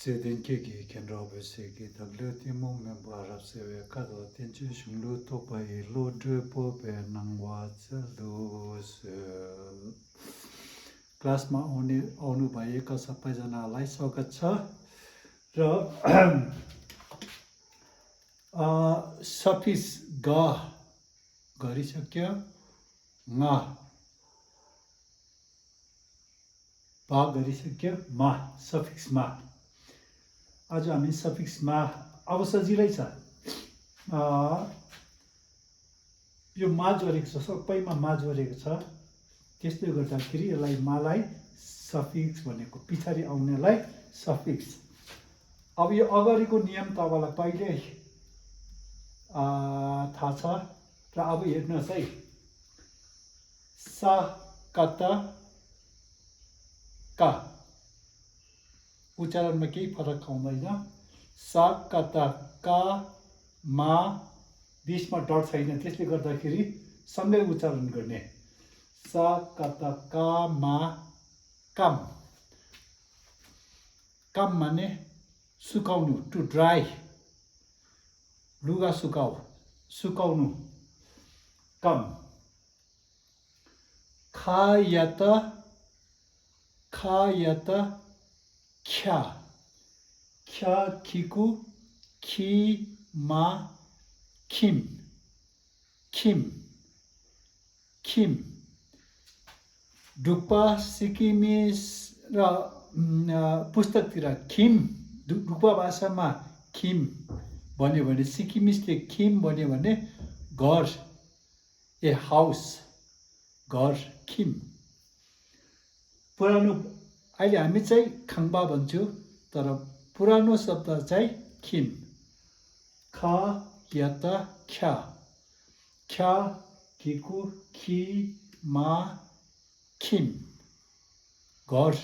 Sedenkeki kenrobeseki tagleti mumme barap sewe kado tenche shunglu topa lo drepo pe nangwa chalus क्लासमा आउनु भएका सबैजनालाई स्वागत छ र सफिक्स ग गरिसक्यो ङ ब गरिसक्यो मा सफिक्स मा आज हामी सफिक्स मा अब सजिलै छ यो मा जोडेको छ सबैमा मा जोडेको छ त्यसले गर्दाखेरि यसलाई मालाई सफिक्स भनेको पछाडि आउनेलाई सफिक्स अब यो अगाडिको नियम तपाईलाई पहिले थाहा छ र अब हेर्नुहोस् है सा कत का उच्चारणमा केही फरक आउँदैन सा कत का मा बीचमा डट छैन त्यसले गर्दाखेरि सँगै उच्चारण गर्ने सा कत का मा कम कम माने सुकाउनु टु ड्राई लुगा सुकाउनु कम खायत ख्या ख्या खिकु खि मा खिम खिम खिम डुक्पा सिक्किमिस र पुस्तकतिर खिम डुक्पा भाषामा खिम भन्यो भने सिक्किमिसले खिम भन्यो भने घर ए हाउस घर खिम पुरानो अहिले हामी चाहिँ खाङबा भन्छौँ तर पुरानो शब्द चाहिँ खिम ख यत ख्या ख्या खिकु खि मा खिम घर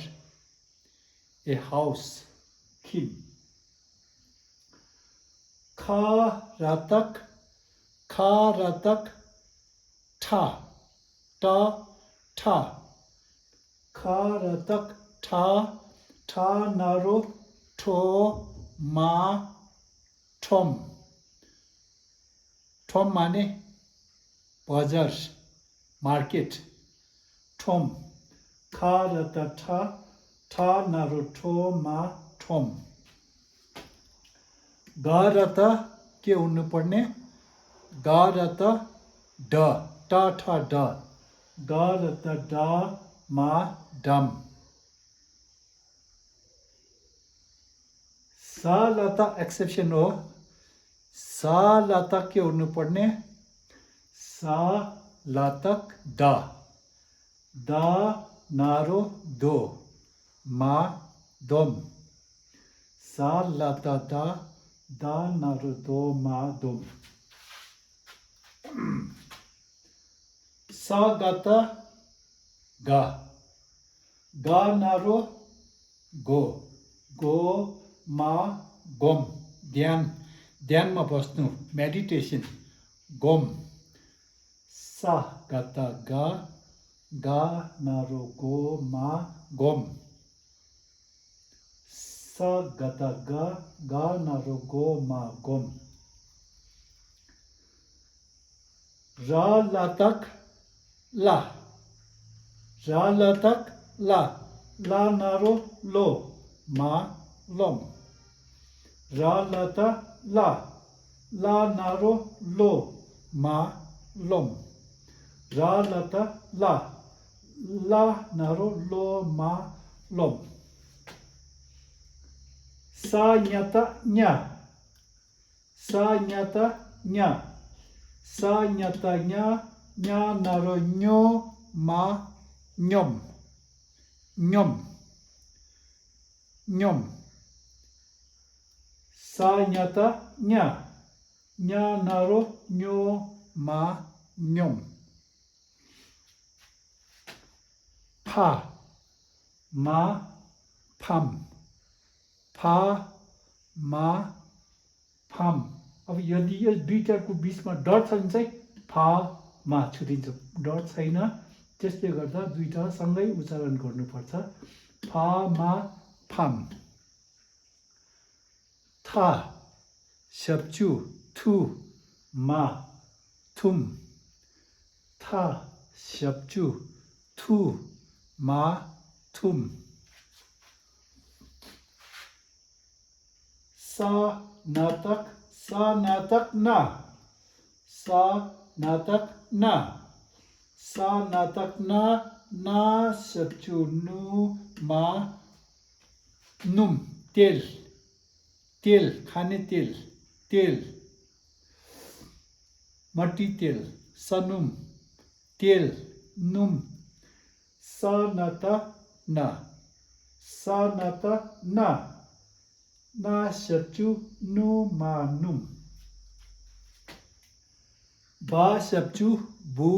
ए हाउस खिम खरातक ठा ट ठा खरातक ठा ठा नारो ठो मा ठोम ठोम माने बजार मार्केट ठोम खरत ठा ठा नारो ठो मा ठोम गरत के हुनुपर्ने गरत ड ट ठ ड गरत ड मा डम सलता एक्सेप्सन हो सलता के हुनुपर्ने सलतक द नारो दो मा दोम सलता द नारो दो मा दोम सगत ग नारो गो गो मा गोम ध्यानमा बस्नु मेडिटेसन गोम सा गत ग नारो गो मा गोम स गत ग नारो गो मा गोम र लतक ला र लतक ला नारो लो मा लोम र लत ला नारो लो मा लोम र लत ला नारो लो मा लोम सा न्यत न्या सा न्यत न्या सा न्यत न्या नारो न्यो मा न्योम न्योम न्योम सा न्यत न्या नारो न्यो मा न्योम फा मा फाम फा मा फाम अब यदि यो दुईटाको बिचमा डट छ भने चाहिँ फा मा छुटिन्छ डट छैन त्यसले गर्दा दुईटा सँगै उच्चारण गर्नुपर्छ फा मा फाम था शब्चु थु मा थुम था शब्चु थु मा थुम सा नातक ना सा नातक ना सा नातक ना शब्चु नु मा नुम तेल खाने तेल मट्टी तेल सनुम तेल नुम सनत ना शब्चु नु मा नुम बा शब्चु बु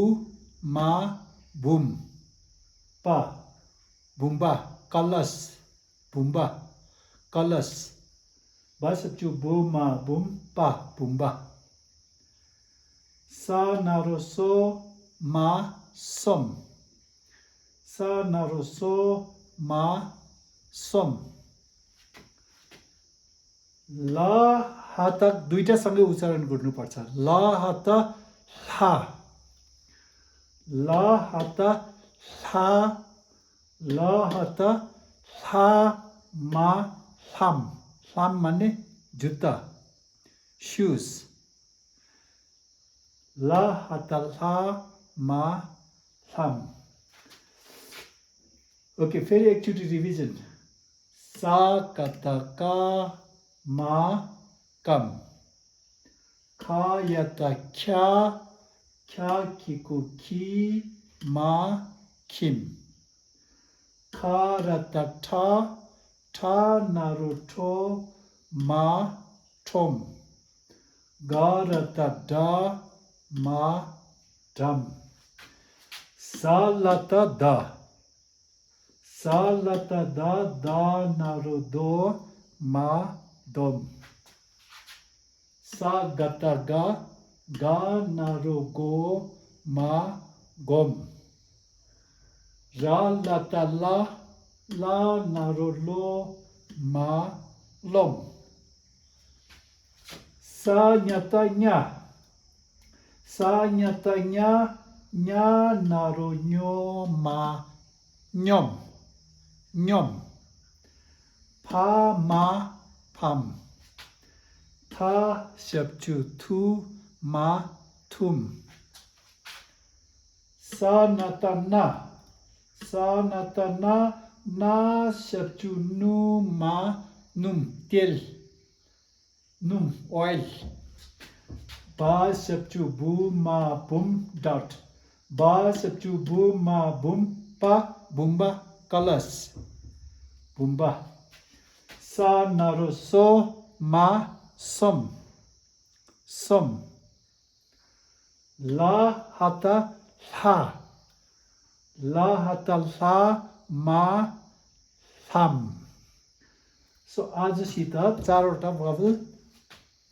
मा बुम पा बुम्बा कलश बुम्बा कलश बा शब्चु बु मा बुम पा बुम्बा सा नारो सो मा सम सा नारो सो मा सम ल हातक दुईटा सँगै उच्चारण गर्नुपर्छ ल हात ला ल हात ला ल हात ला मा लाम लाम माने जुत्ता shoes ल हात ला मा लाम ओके फेरि एकचोटि रिभिजन सा कता का मा कम खा यता ख्या खीको खी मा खिम खा रता ठा नारो ठो मा ठोम गा रता डा मा डम सा लता दा नारो दो मा दोम सा गता गा नारो गो मा गोम रा लता ला नारो लो मा लोम सा न्यता nya नारो न्यो मा न्योम फा मा फाम था शब्चु थु मा थुम सा नता ना शब्चु नु मा नुम तेल नुम ऑयल बा शब्चु बु मा बुम डॉट बा शब्चु बु मा बुम पा बुम्बा कलश बुम्बा सा नारो सो मा सम ला हाता ला मा थाम सो आजसित 4 वटा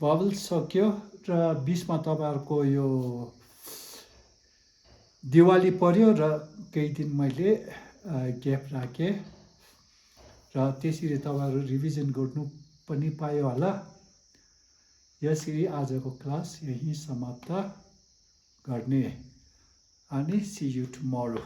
भवल सक्यो र 20 मा तपाईहरुको यो दिवाली पर्यो र केही दिन मैले ग्याप राखे र त्यसरी तपाईहरु रिभिजन गर्नु पनि पायो होला यसरी आजको क्लास यही समाप्त गर्ने अनि सी यू टुमोरो